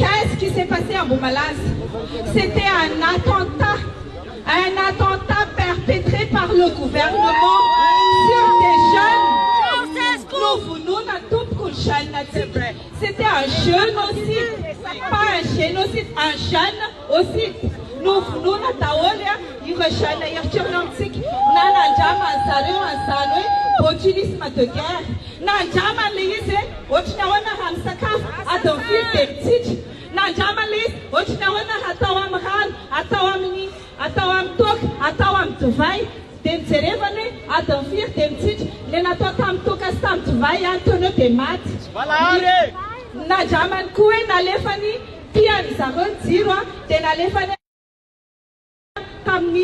Qu'est-ce qui s'est passé à Ambohimalaza? C'était un attentat, un attentat perpétré par le gouvernement sur des jeunes. Novonoina tompoko ny jeune antsika. C'était un génocide, pas un génocide, un jeune ocide. Novonoina daholo ireo jeune eritreriny amintsika. Nanandraman'ny zareo an'izany hoe botulisme de guerre. Nandramany le izy hoe ohatry ny ahoana raha misakafo adiny firy dia mitsitra. Nandramany le izy ohatry ny ahoana raha atao amin'ny rano, atao amin'ny atao amin'ny toaka, atao amin'ny divay. Dia nijerevany hoe adiny firy dia mitsitra. Le natao tamin'ny toaka sy tamin'ny divay ihany teo no eo dia maty. Nandramany koa hoe nalefany tiany zareo ny jiro dia nalefany. Tamin'ny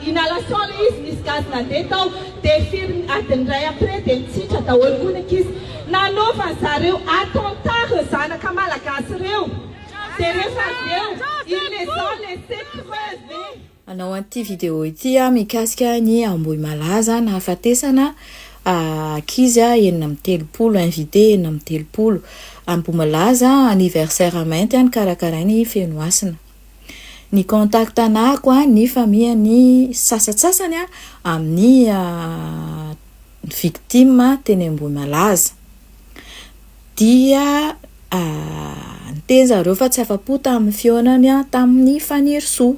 inhalation ilay izy nisy gaz nandeha tao dia firy adiny iray après dia nitsitra daholo koa ny ankizy. Nanaovan zareo attentat ireo zanaka malagasy ireo dia rehefa avy eo ils les ont laissé crever. Hanao an'ity vidéo ity aho mikasika ny Ambohimalaza nahafatesana ankizy 36, invité 36. Ambohimalaza anniversaire mainty nokarakarain'i Fenohasina. Ny contact anahako ny famille ny sasatsasany amin'ny victime teny Ambohimalaza dia niteny zareo fa tsy afa-po tamin'ny fihaonany tamin'i Fanirisoa.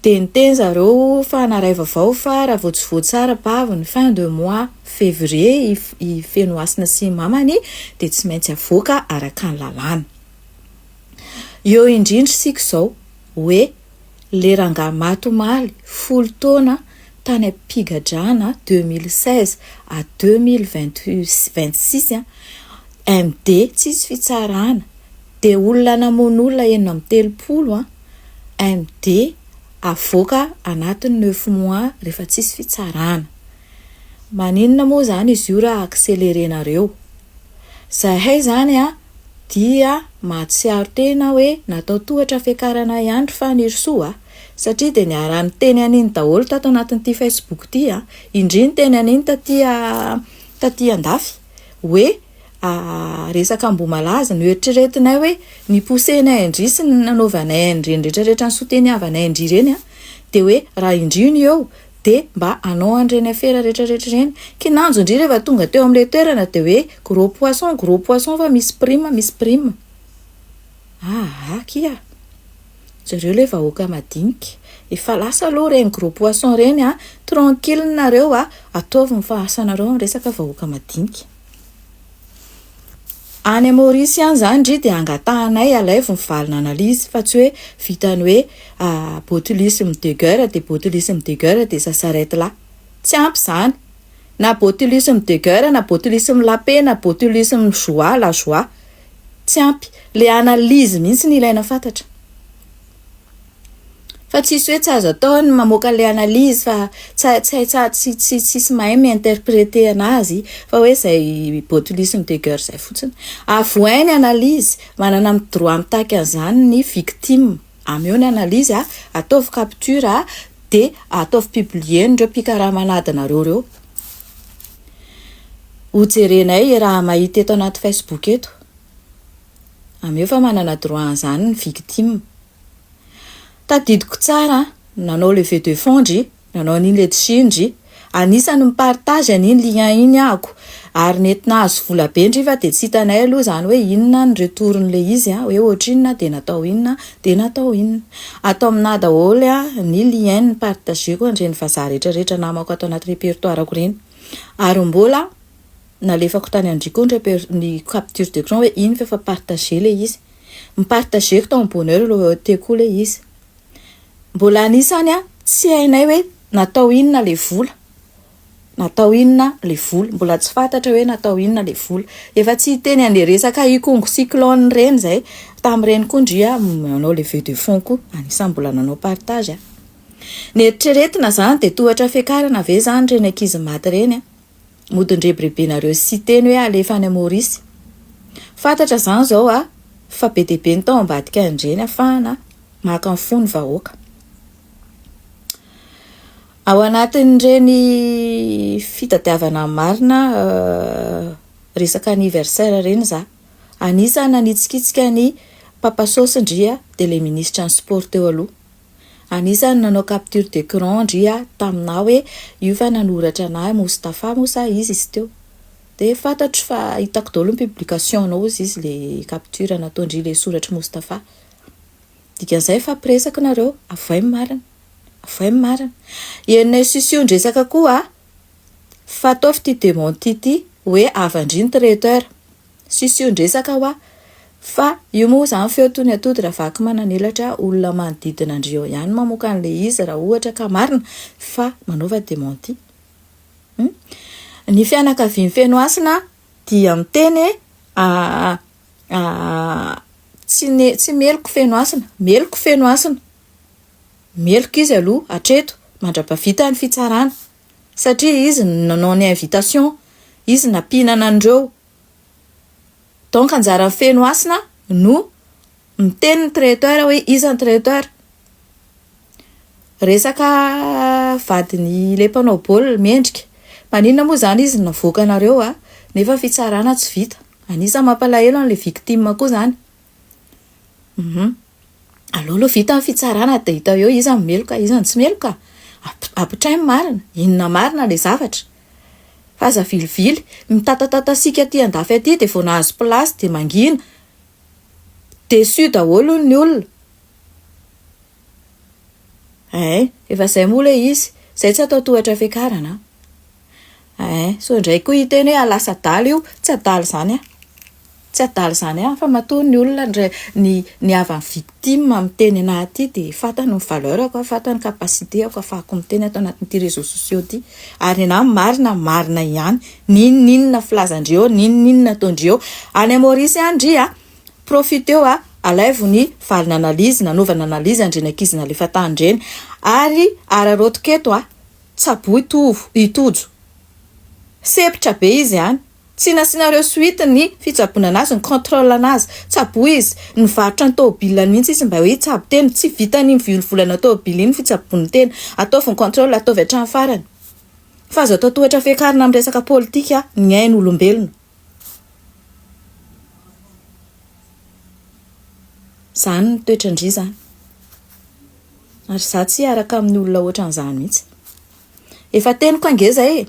Dia niteny zareo fa naharay vaovao fa raha vao tsy voatsara bavy ny fin de mois février i Fenohasina sy i mamany dia tsy maintsy avoaka araka ny lalàna. Eo indrindra isika izao hoe le rangahy maty omaly 10 taona tany am-pigadrana 2016 à 2026 MD tsisy fitsarana dia olona namono olona 36 MD avoaka anatin'ny neuf mois rehefa tsisy fitsarana. Maninona moa izany izy io raha accelerer-nareo? Zahay izany dia mahatsiaro tena hoe natao tohatra fiakarana ihany ry Fanirisoa a! Satria dia niaraha-niteny an'iny daholo tato anatin'ity Facebook ity a! Indry niteny an'iny taty taty andafy hoe resaka Ambohimalaza, noeritreretinay hoe ni-pousser-nay an-dry sy ny nanaovanay an'ireny rehetrarehetra ni-soutenir-vanay an-dry ireny a! Dia hoe raha indry no eo dia mba hanao an'ireny afera rehetrarehetra ireny. Kinanjo ndry rehefa tonga teo amin'ilay toerana dia hoe gros poisson, gros poisson fa misy prime, misy prime. Aa kia! Jereo ilay vahoaka madinika. Efa lasa aloha ireny gros poisson ireny a! Tranquille nareo a! Ataovy ny fahasanareo amin'ny resaka vahoaka madinika. Any Maurice ihany izany ndry dia angatahanay alaivo ny valina analyse fa tsy hoe vitan'ny hoe botulisme de guerre dia botulisme de guerre dia ça s'arrête là. Tsy ampy izany. Na botulisme de guerre na botulisme la paix na botulisme joie la joie. Tsy ampy. Le analyse mihitsy no ilaina fantatra. Fa tsisy hoe tsy azo atao ny mamoaka an'ilay analyse fa tsy hay tsara tsy tsy tsisy mahay mi-interpreter anazy fa hoe izay botulisme de guerre izay fotsiny. Avohay ny analyse, manana ny droit mitaky an'izany ny victime. Ameo ny analyse a, ataovy capture a, dia ataovy publier-n'ireo mpikarama an'adinareo ireo. Hojerenay raha mahita eto anaty Facebook eto. Ameo fa manana droit an'izany ny victime. Tadidiko tsara an, nanao levée de fonds ndry, nanao an'iny letchi iny ndry, anisany mi-partage an'iny lien iny ahako, ary nety nahazo vola be ndry fa dia tsy hitanay aloha izany hoe inona ny retour-n'ilay izy an, hoe ohatrinona dia natao inona dia natao inona. Ato aminà daholo an ny lien ni-partager-ko an'ireny vazaha rehetra rehetra namako ato anaty repertoire-ko ireny, ary mbola nalefako tany an-dry koa ny reper- ny capture d'écran hoe iny fa efa partager ilay izy. Mi-partager-ko tao amin'ny bonheur aloha teo koa ilay izy. Mbola anisany an, tsy hainay hoe natao inona ilay vola. Natao inona ilay vola. Mbola tsy fantatra hoe natao inona ilay vola. Efa tsy hiteny an'ilay resaka Ikongo cyclone ireny izay. Tamin'ireny koa ndry aho nanao levée de fonds koa. Anisan'ny mbola nanao partage aho. Ny eritreretina izany dia tohatra fiakarana ve izany ireny ankizy maty ireny an? Mody nirebirebenareo sy teny hoe alefa any Maurice. Fantatra izany izao a, fa be dia be ny tao ambadika an'ireny afahana maka ny fo ny vahoaka. Ao anatin'ireny fitadiavana ny marina resaka anniversaire ireny za. Anisan'ny nanitsikitsika ny Papa Sauce ndry a dia ilay minisitra ny sport teo aloha. Anisany nanao capture d'écran ndry a taminà hoe io fa nanoratra anà Moustapha moa sa iza izy teo. Dia fantatro fa hitako daholo ny publication-nao hozy izy ilay capture nataon-dry ilay soratr'i Moustapha. Dikan'izay mifampiresaka nareo, avoay ny marina. Avoay ny marina. Henonay sision-dresaka koa fa ataovy ity démenti ity hoe havan-dry ny traiteur. Sision-dresaka hoa fa io moa izany feo toy ny atody raha vaky manan'elatra, olona manodidina an-dry eo ihany mamoaka an'ilay izy raha ohatra ka marina fa manaova démenti. Hum. Ny fianakavian'i Fenohasina dia miteny hoe tsy ne- tsy meloka Fenohasina, meloka Fenohasina. Meloka izy aloha hatreto mandra-pahavita ny fitsarana satria izy no nanao ny invitation, izy nampihinana an'ireo. Donc anjaran'i Fenohasina no miteny ny traiteur hoe iza ny traiteur. Resaka vadin'ny le mpanao baolina, Mendrika. Maninona moa izany izy no navoakanareo a? Nefa fitsarana tsy vita. Anisan'ny mampalahelo an'ilay victime koa izany. Hum. Aleo aloha vita ny fitsarana dia hita eo iza no meloka, iza no tsy meloka. Ampitray ny marina. Inona marina ilay zavatra. Fa aza avilivily. Mitatatatasiaka aty andafy aty dia vao nahazo place dia mangina. Déçu daholo hono ny olona. Ein, efa izay moa ilay izy. Izay tsy atao tohatra fiakarana an. Ein, sao indray koa hiteny hoe lasa adala io. Tsy adala izany aho. Tsy adala izany aho fa matoa ny olona ndray, ny ny havan'ny victime miteny anah aty dia fantany ny valeur-ko, fantany ny capacité-ko ahafahako miteny ato anatin'ity réseaux sociaux ity. Ary ny anah ny marina marina ihany. N'inon'inona filazan-dreo, n'inon'inona ataon-dreo. Any Maurice any ndry a! Profiteo a! Alaivo ny valiny analyse nanaovana analyse an'ireny ankizy nalefa tany ireny ary araraotiko eto a! Tsaboy Tovo i Tojo. Sempotra be izy any. Tsy nasianareo suite ny fitsaboana anazy, ny contrôle anazy. Tsaboy izy. Nivarotra ny tômôbilany mihitsy izy mba hoe hitsabo tena. Tsy vitan'iny volivolana tômôbily iny ny fitsaboany tena. Ataovy ny contrôle, ataovy hatramin'ny farany. Fa azo atao tohatra fiakarana amin'ny resaka politika ny ain'olombelona. Zany ny toetran-dry zany. Ary za tsy hiaraka amin'ny olona ohatran'izany mihitsy. Efa teniko ange zay e.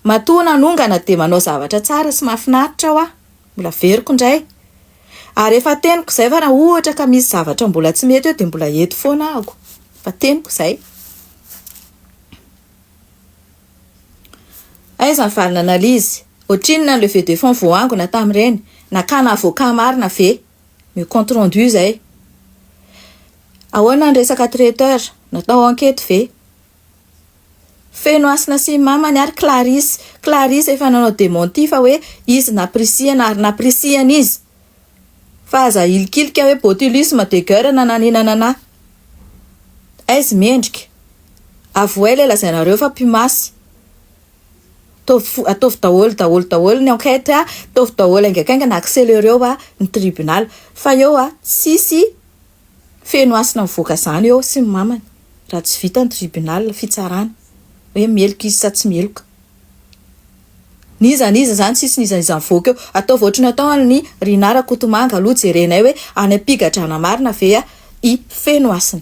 Matoa nanongana dia manao zavatra tsara sy mahafinaritra hoa. Mbola averiko indray. Ary efa teniko izay fa raha ohatra ka misy zavatra mbola tsy mety eo dia mbola eto foana ahako. Efa teniko izay. Aiza ny valiny analyse? Ohatrinona ny levée de fonds voaangona tamin'ireny? Nakana avocat marina ve? Ny compte rendu izay. Ahoana ny resaka traiteur? Natao enquête ve? Feno hasina sy mamany ary Clarisse. Clarisse efa nanao démenti fa hoe izy nampirisihana ary nampirisihana izy. Fa aza ahilikilika hoe botulisme de guerre na naninanana. Aiza mendrika? Avohay ilay lazainareo fa mpimasy. Ataovy ataovy daholo daholo daholo ny enquête, ataovy daholo haingankaingana, accelereo ny tribunal. Fa eo tsisy feno hasina mivoaka izany eo sy ny mamany raha tsy vita ny tribunal, fitsarana hoe meloka izy sa tsy meloka. N'iza n'iza zany tsisy n'iza n'iza mivoaka eo. Ataovy ohatry ny atao an'i Rinah Rakotomanga aloha jerenay hoe any am-pigadrana marina ve i Fenohasina.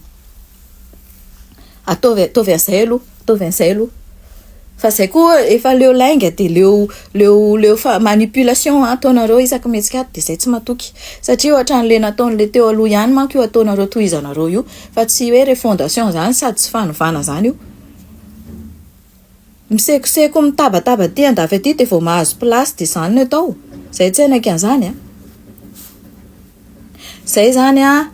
Ataovy ataovy an'izay aloha, ataovy an'izay aloha. Fa zay koa efa leo lainga dia leo leo leo fa manipulation ataonareo isaky mihetsika ato dia zay tsy matoky. Satria ohatran'ilay nataon'ilay teo aloha ihany manko io ataonareo tohizanareo io fa tsy hoe refondation zany sady tsy fanovana zany io. Misekoseko mitabataba aty andafy aty dia vao mahazo place dia izany no atao? Zay tsy hanaiky an'izany a! Zay izany a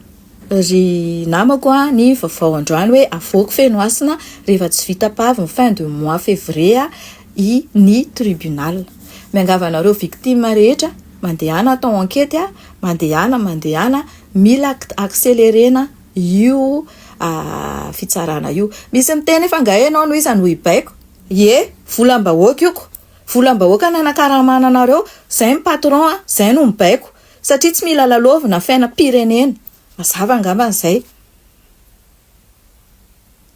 ry namako a ny vaovao androany hoe avoako Fenohasina rehefa tsy vita pavy ny fin de mois février i ny tribunal. Miangavy anareo victime rehetra mandehana atao enquete a, mandehana mandehana mila accelerena io fitsarana io. Misy miteny fa nga ianao no iza no hibaiko? Ie, volam-bahoaka io ko. Volam-bahoaka nanakaramana anareo, zay ny patron a, zay no mibaiko. Satria tsy mila lalaovina fiainam-pirenena. Mazava angambany zay.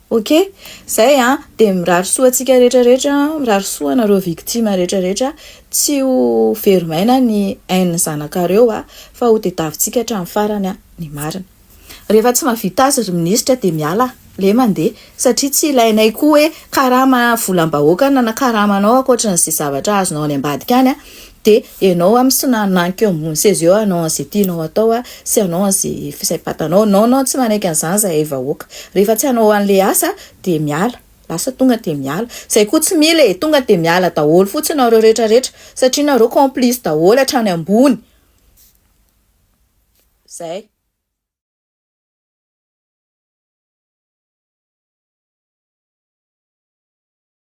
Ok zay an, dia mirary soa antsika rehetra rehetra, mirary soa anareo victime rehetra rehetra, tsy ho very maina ny ain'ny zanakareo a, fa ho tediavintsika hatramin'ny farany a ny marina. Rehefa tsy mahavita azy ry minisitra dia miala le mandeha satria tsy ilainay koa hoe karama volam-bahoaka no nanakaramanao ankoatran'izay zavatra azonao any ambadika any a, dia ianao misonananka eo ambony seza eo hanao an'izay tianao atao a, sy hanao an'izay fisaim-patanao. Non non tsy manaiky an'izany izahay vahoaka. Rehefa tsy hanao an'ilay asa dia miala. Lasa tonga dia miala. Izay koa tsy mila e, tonga dia miala daholo fotsiny nareo rehetra rehetra satria nareo complice daholo hatrany ambony. Zay.